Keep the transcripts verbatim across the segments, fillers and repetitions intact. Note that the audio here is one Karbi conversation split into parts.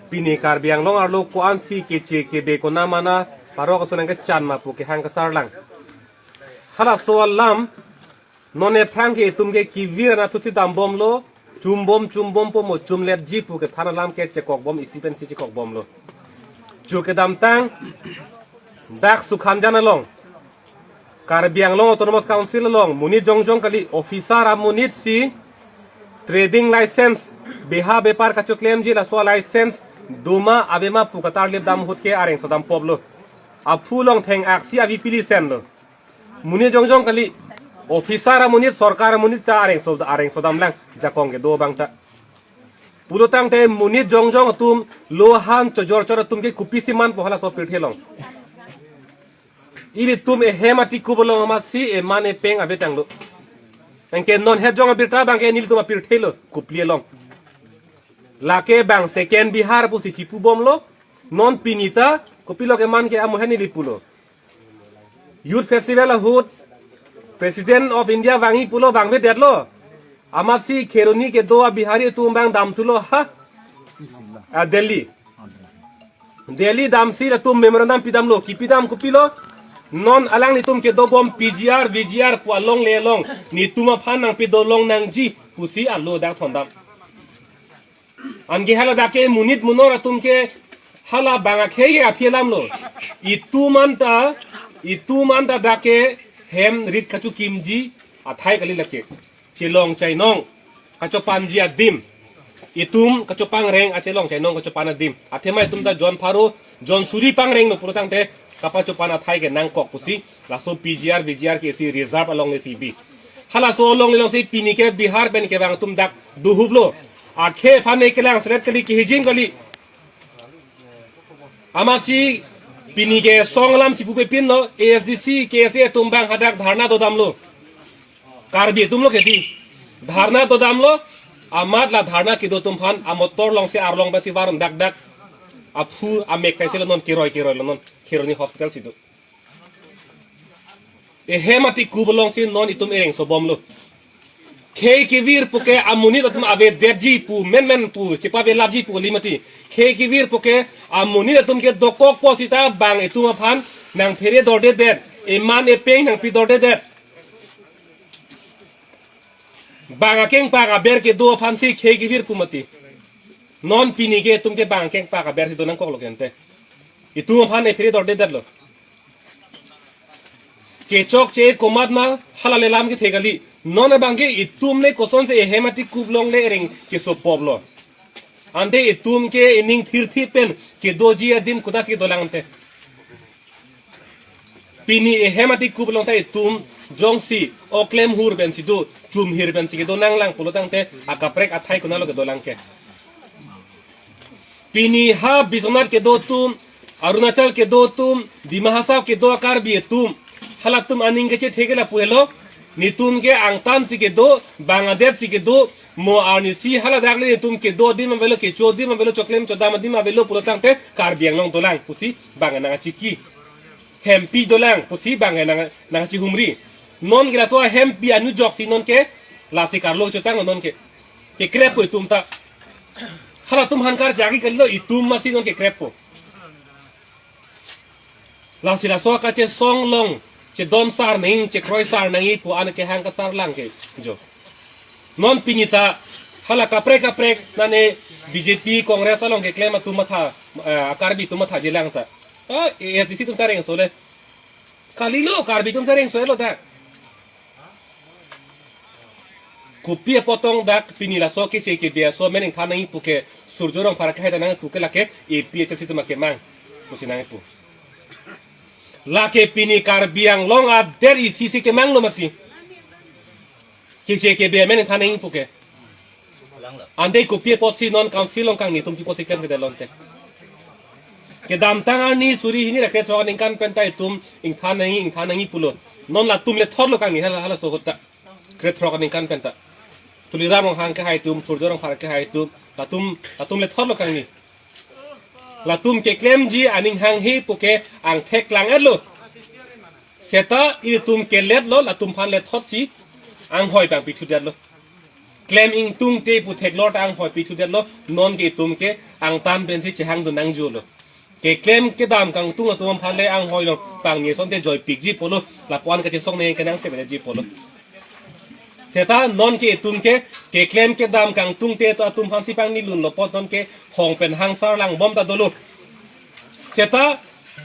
Pini Karbi Anglong arlo ko-ansi keche kebe konamana parok ason nangkechan ma pu kehang kesar lang. Halaso alam non aphrang ke itum ke kevir anatthu si dambomlo, chumbom chumbompo mo chumletji pu kethan alam ke chekokbom isi pensi chekokbomlo. Chu kedamtang dak Sukhanjan along, Karbi Anglong Autonomous Council along monit jongjong kali, officer amonit si trading license, beha bepar kachoklemji laso license doma avema pu katarlip dam ahut ke areng sodam poplo. Aphu along theng aksi avi pili senlo. Monit jongjong kali, officer amonit, sorkar amonit ta areng so, areng sodam lang, jakong kedo abang ta. Pulotangte monit jongjong atum, lo han chojor chor atum ke kopisi manpo halaso pirthe along? Ilitum ehem atikup along amatsi eman epeng ave tanglo. Anke non het jong abirta abang ke nelitum apirthe lo, kopili along. Lake bang second Bihar pusi chipubomlo, non pini ta kopilo keman ke amohen ili pulo. Youth Festival ahut President of India vangji pulo vangvedetlo. Amatsi Kheroni kedo a Bihari atum abang damthulo ha. Ah, Delhi. Delhi damsi latum memorandum pidamlo, kepidam kopilo. Non alanglitum kedobom P G R, V G R pu alongle along netum aphan nangpidolong nangji pusi alo dak thondam. Anke hala dak ke monit monor atum ke hala bang akhei ke aphi alamlo. Itum anta, itum anta dak ke hem rit kachokimji athai kali lake. Chelong chainong kachopanji adim. Itum kachopangreng, achelong chainong kachopan adim. Athema itum ta jon pharo, jon suri pangrenglo pulotangte kapachopan athai ke nangkok pusi laso P G R, V G R ke isi reserve alongle si bi. Halaso alongle alongsi pini ke Bihar pen kevang atum dak dohuplo. Akhei aphan ne kelang seret kali, kehijin kali. Amatsi pini ke song alam si pupepinlo, A S D C, K S A atum abang hadak dharna dodamlo. Karbi atumlo kedi. Dharna dodamlo, amat la dharna kedo atum aphan amotor alongsi arlong pensi varun dak dak. Aphu amek saiselo non keroi keroi lo non Kheroni hospital si do. Ehem atikup alongsi non itum ereng sobomlo. Khei kevir puke amonit atum avedetji pu menmen pu chepavelapji pu kali mati. Khei kevir puke amonit atum ke dokokpo sita bang itum aphan nangphere dordedet, eman epeng nangpidordedet. Bang akengpak aber kedo aphansi khei kevir pu mati. Non pini ke itum ke bang akengpak abersi do nangkoklo kente. Itum aphan ephere dordedetlo. Kechokche komat ma halale alam kethe kali. Non abang ke itum le kosonsi ehem atikup alongle ereng kesopoplo? Ante itum ke ining thirthi pen kedoji adim kodaksi kedolang ante? Pini ehem atikup along ta itum jongsi oklem hur pensi do, chumhir pensi kedo nanglang pulotangte akaprek athai konatlo kedolang ke? Pini ha Biswanath kedo atum, Arunachal kedo atum, Dima Hasao kedo a Karbi atum, halatum aning kechethe ke lapu helo. Netum ke angtan si kedo, bang adet si kedo, mo arnisi haladak le netum kedo adim avelo, kecho adim avelo, choklem chodam adim avelo pulotangte Karbi Anglong dolang pusi bang nangkachiki. Hempi dolang pusi bang nang, nangkachihumri. Non ke laso hempi anujok si non ke lasi karlo chotang non ke. Kekreppo itum ta. Halatum ahan karjagi kalilo, itum masi non kekreppo. Lasi laso kachesong along chedon sar nangji, chekroi sar nangji pu an kehang kesar lang ke jo. Non pini ta hala kaprek kaprek nane B J P, Congress along keklem atum matha, eh, Karbi atum mathaji lang ta. Ah, A S D C atum ta rengso le. Kalilo, Karbi atum ta rengsolo ta. Kopi apot tong dak pini laso keche kebe aso amen ingthan nangji puke Surjya Rongphar akehai ta nangpu ke lake A P H L C atum akemang pusi nangpu. Lake pini Karbi Anglong adet isi si kemanglo mati. Keche kebe amen ingthan nangji puke. Ante kopi apotsi non council along kangni atum pi apotsi klemkledet lo ante? Kedamtang arni suri hini ra krethrok aningkan pen ta itum ingthan nangji, ingthan nangji pulo. Non latum lethotlo kangni hala, halaso ahut ta. Krethrok aningkan pen ta. Tuliram Ronghang akehai atum, Surjya Rongphar akehai atum, latum, latum lethotlo kangni. Latum keklemji aning hanghe puke angthek klang-etlo. Seta ilitum keletlo, latum aphan lethotsi anghoi abang pithudetlo. Klem ingtungte pu theklor ta anghoi pithu detlo, non ke itum ke angtan pensi chehang dun nangjilo. Keklem kedam kangtung atum aphan le anghoi along pangni asonte joipikji pulo, lapuan kachesong ne kenang sebeji pulo. Seta non ke itum ke keklem kedam kangtungte atum aphansi pangni lunlo apot non ke hong pen hangsar langbom ta dolo. Seta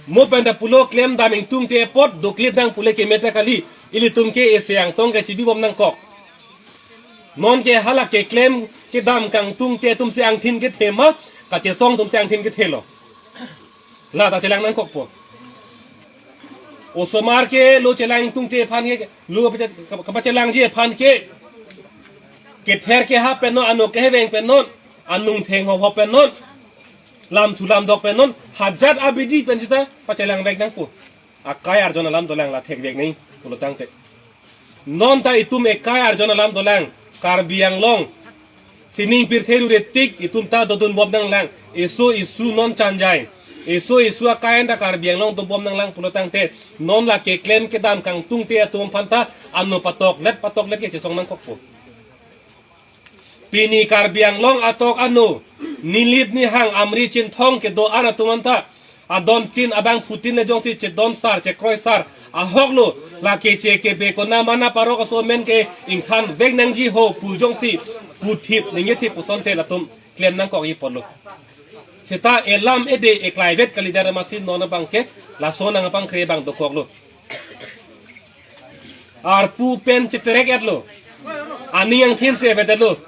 mo pen ta pulo klem dam ingtungte apot doklip nang pule keme ta kali, ilitum ke ese angtong kachebibom nangkok. Non ke hala keklem kedam kangtungte atumsi angthin kethe ma, kachesong atumsi angthin kethelo. La ta chelang nangkokpo. Osomar ke lo chelang ingtungte aphan ke, lo kapache-, kapachelangji aphan ke, kether kehap pen non, ano keheveng pen non, anung theng hop hop pen non, lamthu lamdok pen non, hajat abidi pen sita pachelangvek nangpo. Akai arjon alam dolang, la thekvek nangji pulo tangte. Non ta itum ekai arjon alam dolang, Karbi Anglong sining pirthe rure tik itum ta dodunbom nanglang. Eso esu non chanjai, eso esu akai an ta Karbi Anglong dobom nanglang pulo tangte, non la keklem kedam kangtungte atum aphan ta ano patoklet patoklet kechesong nangkokpo. Pini Karbi Anglong atok ano, Nilip Nihang, Amri Chinthong kedo-an atum anta adontin abangphutin le jongsi chedonsar chekroisar ahok lo, lake che kebe kona mana parok aso men ke ingthanvek nangji ho pu jongsi puthip ningje thip pusonte latum klem nangkokji pulo. Seta elam ede eklaivet kalidet amatsi non abang ke laso nang apangkre abang dokoklo. Arpu pen cheterek-etlo. Aning angthin se avedetlo.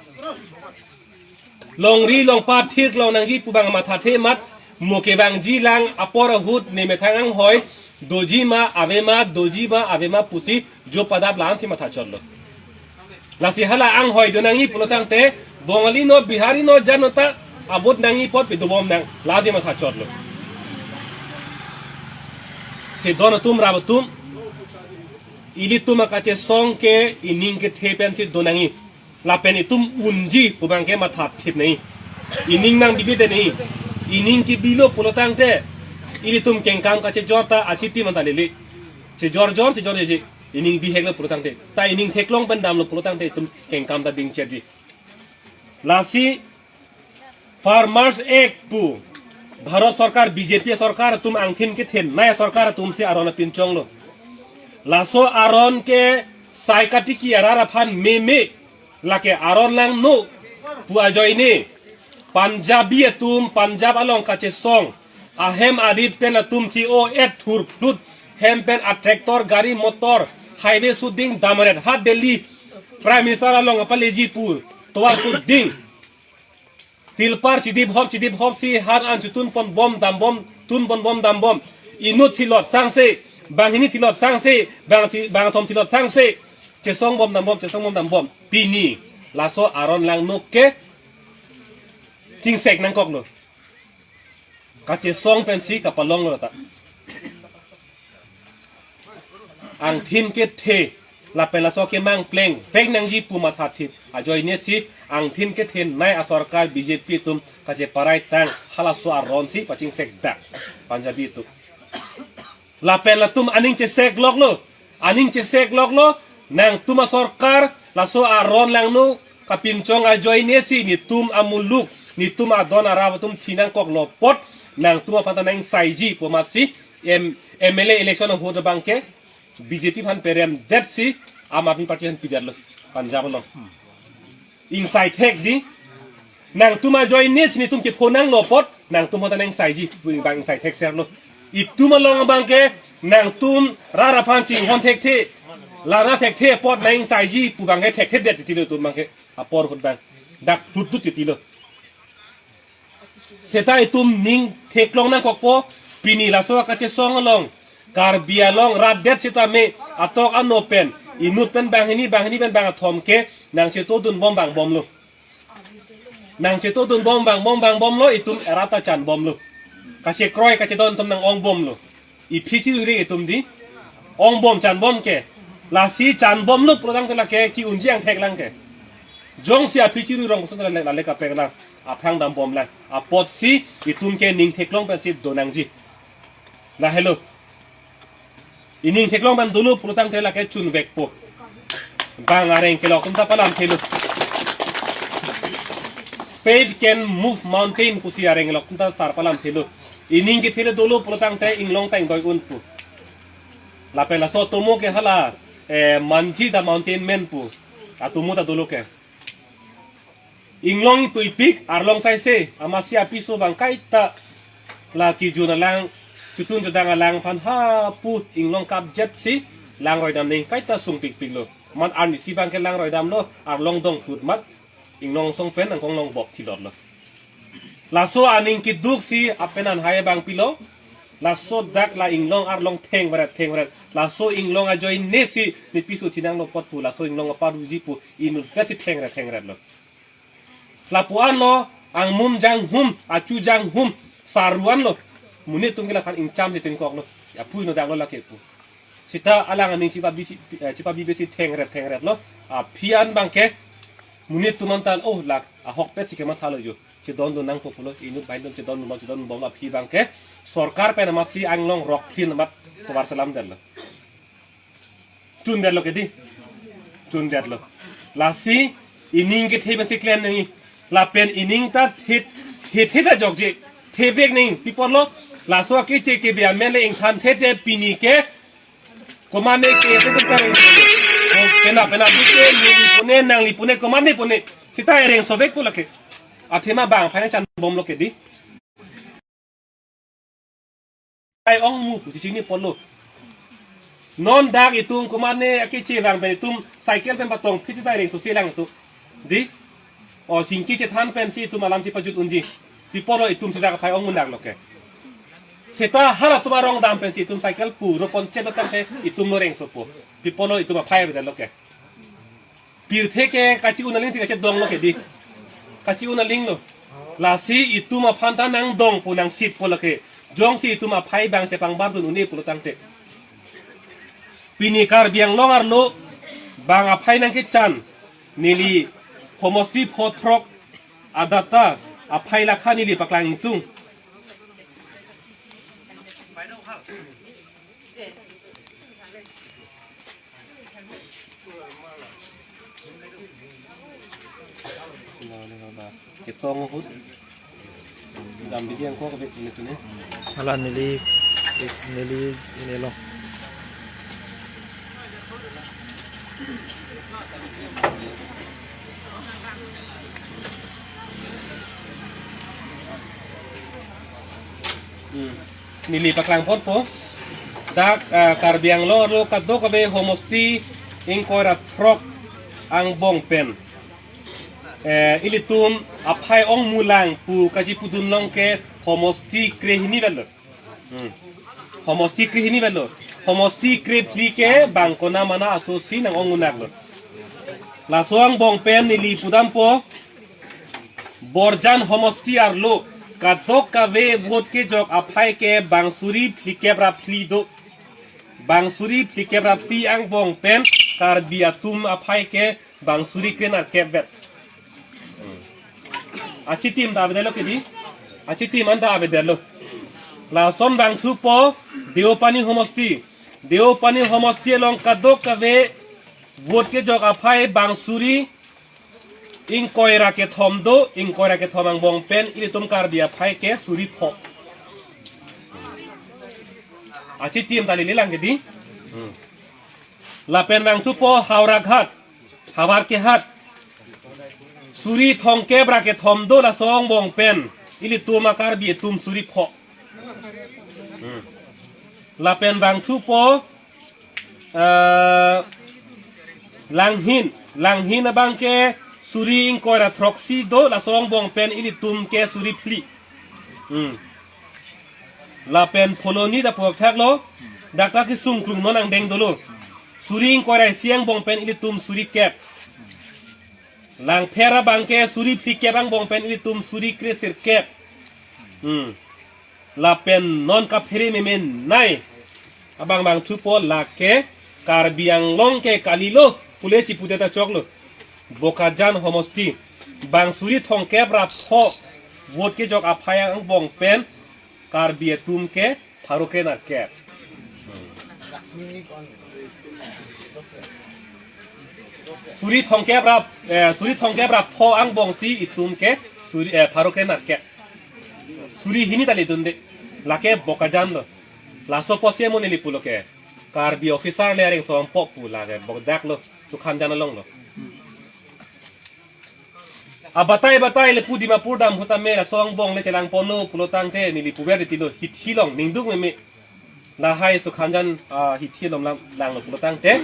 Longri longpat thirklong nangji pu abang mathathe amat, mo kevangji lang apor ahut nemethang anghoi doji ma ave ma, doji ma ave ma pusi jo padap la-ansi mathachotlo. Lasi hala anghoi do nangji pulo tangte, Bongali no, Bihari no, jan no ta a-vote nangji apot pidobom nang, la-ansi mathachotlo. Si don atum, rap atum, ilitum akachesong ke ining kethe pensi do nangji. Lapen itum unji pu abang ke mathathip nangji. Ining nangbibi det nangji. Ining kebilo pulo tangte, ilitum kengkam kachejor ta achitim anta lele. Chejor jor, chejor jeje. Ining biheklo pulo tangte, ta ining theklong pen damlo pulo tangte itum kengkam ta dingchetji. Lasi Farmers Act pu Bharat Sorkar, B J P sorkar atum angthin kethenei asorkar atumsi aron apinchonglo. Laso aron ke sai katiki arat aphan meme, lake aron langno pu ajoine Punjabi atum, Punjab along kachesong ahem arit pen atum si o-et thurphlut, hem pen a-tractor, gari motor, highway suding damret ha Delhi Prime Minister along apaleji pu tovar suding. Tilpar chidip hop chidip hopsi han an chutun ponbom dambom, tun ponbom dambom. Inut thilot sangse, banghini thilot sangse, bang thi-, bangthom thilot sangse chesongbom dambom, chesongbom dambom. Pini laso aron langno ke chingsek nangkoklo. Kachesong pensi kapalonglo ta. Angthin kethe lapen laso kemang plengvek nangji pu mathathip ajoinesi angthin kethenei asorkar B J P atum kacheparai tang halaso aronsi pachingsekdak Punjabi atum. Lapen latum aning chesekloklo, aning chesekloklo, nangtum asorkar laso aron langno kapinchong ajoinesi netum amuluk, netum adon arap atum thinangkoklo apot, nangtum aphan ta nangingsaiji pu amatsi M-, M L A election ahut abang ke B J P aphan peremdetsi Aam Aadmi Party aphan pidetlo Punjab along. Ingsai thek di. Nangtum ajoinesi netum kephonanglo apot, nangtum aphan ta nangingsaiji pu abang ingsai thekserlo. Itum along abang ke nangtum rat aphan chinghon thekthe, lana thekthe apot nangingsaiji pu abang ke thekthedet titilo itum abang ke apor ahut abang. Dak hlutdut titilo. Seta itum ning theklong nangkokpo, pini laso akachesong along Karbi Anglong rat det sitame atok ano pen, inut pen banghini, banghini pen bangthom ke nangchetodunbom vangbomlo. Nangchetodunbom vangbom vangbomlo, itum erat ta chanbomlo. Kachekroi kachedon atum nang-ongbomlo. Iphi chiruri itum di. Ongbom chanbom ke. Lasi chanbomlo pulo tangte lake ke-unji angthek lang ke. Jongsi aphi chiruri rong koson lale, lale kapek lang. Aphrang dambom lang. Apotsi itum ke ning theklong pensi do nangji. Lahelo. Ining theklong pen dolo pulo tangte lake chunvekpo. Bang areng kelok atum ta palamthelo. Faith can move mountain pusi areng lok ta sar palam thelo. Ining kethelo dolo pulotangte inglong ta ingdoi un pu. Lapen laso atomo ke hala, eh, Manjhi the mountain man pu. Atomo ta dolo ke. Inglong tuipik arlong saise, amatsi apiso abang kaita la kejun alang, chutun chudang alang aphan hapu inglong kapjet si langroi dam ning kaita sungpikpiklo. Mat arnisi abang ke langroi damlo, arlong dong put mat inglong song pen angkong long bok thilotlo. Laso aning keduk si apen an hai abang pilo. Laso dak la inglong arlong thengveret thengveret. Laso inglong ajoine si ne piso chinanglo apot pu laso inglong aparuji pu inutvet si thengret thengretlo. Lapu-anlo angmum janghum, achu janghum, saru-anlo. Monit atum ke laphan ingcham si tingkoklo. Aphu inut danglo lake pu. Seta alang aning chipabi si, eh, chipabi besi thengret thengretlo. Aphi an abang ke monit atum an tan, oh, lak ahokpet si kemathalo jo. Chedondun nangpo pulo, inut baindun chedondun bom, chedondun bomlo aphi abang ke. Sorkar pen amatsi anglong rok phin amat tovar selam detlo. Chundetlo ke dei. Chundetlo. Lasi ining kethe pensi klem nangji. Lapen ining ta the, the, the ta jokje. Thevek nangji. Pi apotlo? Laso akeche kebe amen le ingthan the te pini ke. Komatne ke se kan. Ko pena pena bike neli pune nangli pune komatne pune. Seta ereng sovek pu lake. Athema bang aphai chan bomlo ke dei. Ai ong mu pu chini apotlo. Non dak itum komatne akeche abang pen itum cycle pen patong phit ta rengso si lang tu. Dei? O chingki chethan pensi itum alam chipajut unji. Pi apotlo itum seta aphai ong munak lo ke. Seta halatum arong dam pensi itum cycle pu ro pon chet lo tangte itum lo rengsopo. Pi apotlo itum aphai avedetlo ke. Pirthe ke kachi-un aling si kachedonglo ke dei. Kachi-un alinglo. Lasi itum aphan ta nangdongpo nangsitpo lake. Jongsi itum aphai abang chepangbardun un-e pulotangte. Pini Karbi Anglong arlo bang aphai nangkechan neli homosti pho throk adata aphai lakha neli paklang ingtung. Ketong ahut. Jam bidi angko kebek ini tu ni. Hala neli, neli ini lo. Hmm. Neli paklang ponpo. Dak, ah, Karbi Anglong arlo kadokave homosti ingkoi ra throk angbong pen, eh, ilitum aphai ong mulang pu kachipudun long ke homosti krehini vetlo. Hmm. Homosti krehini vetlo. Homosti krephli ke bang kona mana asosi nang-ong unaklo. Laso angbong pen neli pudampo. Borjan homosti arlo kadokave vote kejok aphai ke bang suri phlikep ra phli do. Bang suri phlikep ra phli angbong pen Karbi atum aphai ke bang suri kre nerkep vet. Achitim ta avedetlo ke dei. Achitim an ta avedetlo. Lason bang thupo Deopani homosti. Deopani homosti along kadokave vote kejok aphai bang suri ingkoi ra kethom do, ingkoi ra kethom angbong pen ilitum Karbi aphai ke suri pho. Achitim ta lele lang ke dei. Hmm. Lapen bang thupo Howraghat, Howraghat. Suri thomkep ra kethom do laso angbong pen ilitum a-Karbi atum suri pho. Hmm. Lapen bang thupo, eh, Langhin, Langhin abang ke suri ingkoi ra throksi do laso angbong pen ilitum ke suri phli. Hmm. Lapen Phuloni ta puthaklo, dak ta kesung klung non angdeng dolo. Suri ingkoi ra isi angbong pen ilitum suri kep. Langpher abang ke suri phlikep angbong pen ilitum suri kresirkep. Hmm. Lapen non kaphere memenei abang bang thupo lake Karbi Anglong ke kalilo pule chipudet ta choklo. Bokajan homosti bang suri thomkep ra pho vote kejok aphai angbong pen Karbi atum ke pharo kre nerkep. Suri thomkep ra, eh, suri thomkep ra pho angbong si itum ke Suri, eh, pharo kre-nerkep. Suri hini ta ledunde. Lake Bokajan lo. Laso apotsi mo neli pulo ke, Karbi officer le areng song pok pu lake Bokdak lo. Sukhanjan along lo. Abatai batai le pu Dimapur dam ahut tame laso angbong le chelangponlo pulo tangte neli puver tilo, hithi along ningduk meme. Lahai Sukhanjan, ah, hithi along lang, langlo pulo tangte,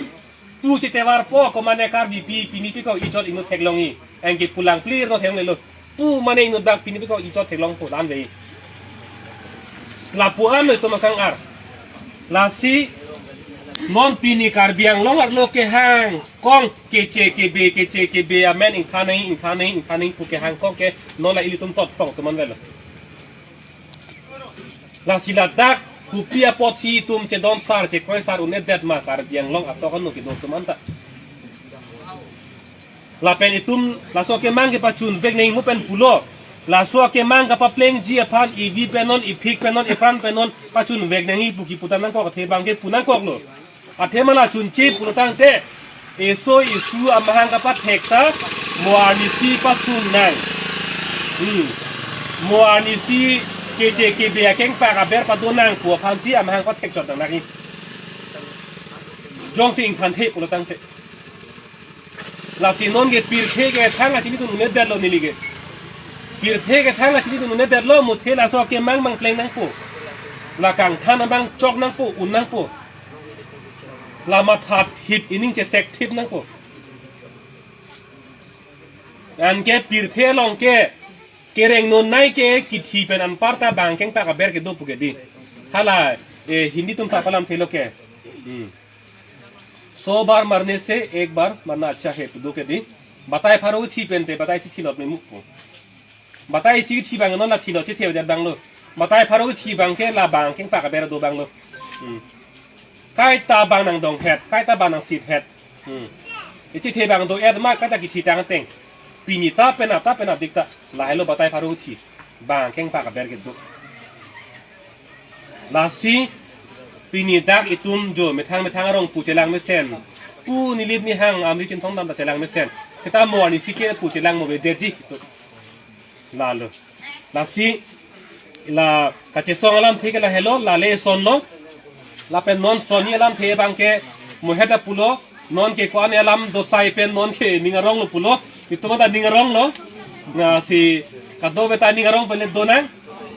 pu chetevar po ko mane Karbipi, pini pi ko ijot inut theklongji. Anke pu lang plir no theklonglelo. Pu mane inut dak pini pi ko ijot theklongpo, la-an ve. Lapu-an lo itum akang-ar. Lasi non pini Karbi Anglong arlo kehang kong keche kebe, keche kebe amen ingthan nang, ingthan nang, ingthan nang pu kehang kong ke non la ilitum tot pong atum an avelo. Lasi ladak kopi apotsi itum chedon sar, chekroi sar un-edet ma Karbi Anglong atok ano kedo atum anta. Lapen itum laso akemang kepachunvek nangji mo pen pulo. Laso akemang kapaplengji aphan ivi pen non, iphik pen non, ipran pen non pachunvek nangji pu kipu ta nangkok, athe abang ke pu nangkoklo. Athema la chunche pulo tangte, eso esu amahang kapathek ta mo arnisi pasung nang. Hmm. Mo arnisi keche kebe akengpak aber pado nang pu aphansi amahang pathek chot nang nangji. Jongsi ingthanthe pulo tangte. Lasi non ke pirthe kethang achinidun un-edetlo neli ke. Pirthe kethang achinidun un-edetlo, muthe laso akemang mang pleng nangpo. La kangthan abang chok nangpo, un nangpo. La mathathip, ining chesekthip nangpo. Anke pirthe along ke kereng non nai ke kithi pen anparta bang kengpak aber kedo pu ke di. Hala, eh, Hindi atum ta palamthelo ke. Hmm. सौ बार मरने से एक बार मरना अच्छा है pu do ke di. Batai pharo thi pen te batai isi thilot me mukpo. Batai isi thi abang non la thilot si thi abang lo. Batai pharo thi abang ke la bang kengpak aber do abang lo. Hmm. Kaita bang nangdonghet, kaita bang nangsithet. Hmm. Ichethe abang do-et ma kaita kithi tang ateng. Pini ta penap ta penapdik ta. Lahelo batai pharo thi. Bang kengpak aber kedo. Lasi pini dak itum jo methang methang arong pu chelang mesen. Pu Nilip Nihang Amri Chinthong dam ta chelang mesen. Seta mo arnisi ke pu chelang mo avedetji. Lalo. Lasi la kachesong alamthe ke lahelo, la le sonlo. Lapen non sonni alamthe abang ke mo heta pulo, non ke ko-an alam dosai pen non ke ning aronglo pulo. Itum ta ning aronglo. Lasi kadokave ta ning arong pen le do nang.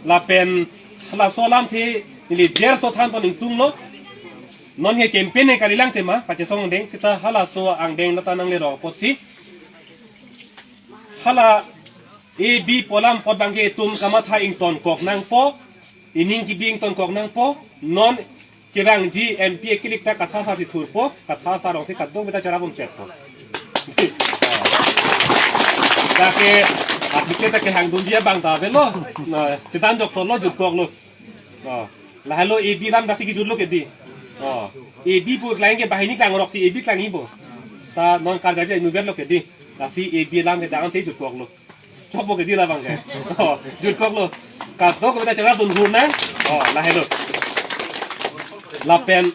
Lapen laso alamthe neli derso than pon ingtunglo. Non ke campaign ke kalilang tema, kachesong angdeng, seta halaso angdeng nata nanglerok apotsi. Hala A B pu alam apot abang ke itum kamatha ingtonkok nangpo, ining kebi ingtonkok nangpo, non kevangji M P akilik ta kathasar si thurpo, kathasar along si kadokave ta cherap bomchetpo. Dak ke, apike ta kehangdunji abang ta avelo, na, sedan jok tolo jutkoklo. Oh, lahelo A B alam dak si kejutlo ke di. Oh, A B pu klang ke banghini klangrok si A B klangji bo. Ta non karjabi inutvetlo ke di. Lasi A B alam ke dak an si jutkoklo. Chokpo ke di labang ke. Oh, jutkoklo. Kadokave ta cherapdun hur nang. Oh, lahelo. Lapen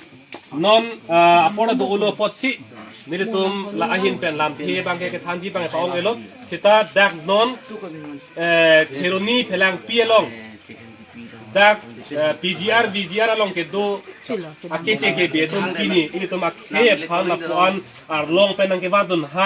non, ah, apor do-olo apotsi nelitum la ahin pen lamthe abang ke kethanji abang ke pa-ong-elo. Seta dak non, eh, Kheroni Phelangpi along dak, eh, P G R, V G R along kedo akeche kebe atum pini ilitum akhei aphan lapu-an arlong pen nangkevardun ha.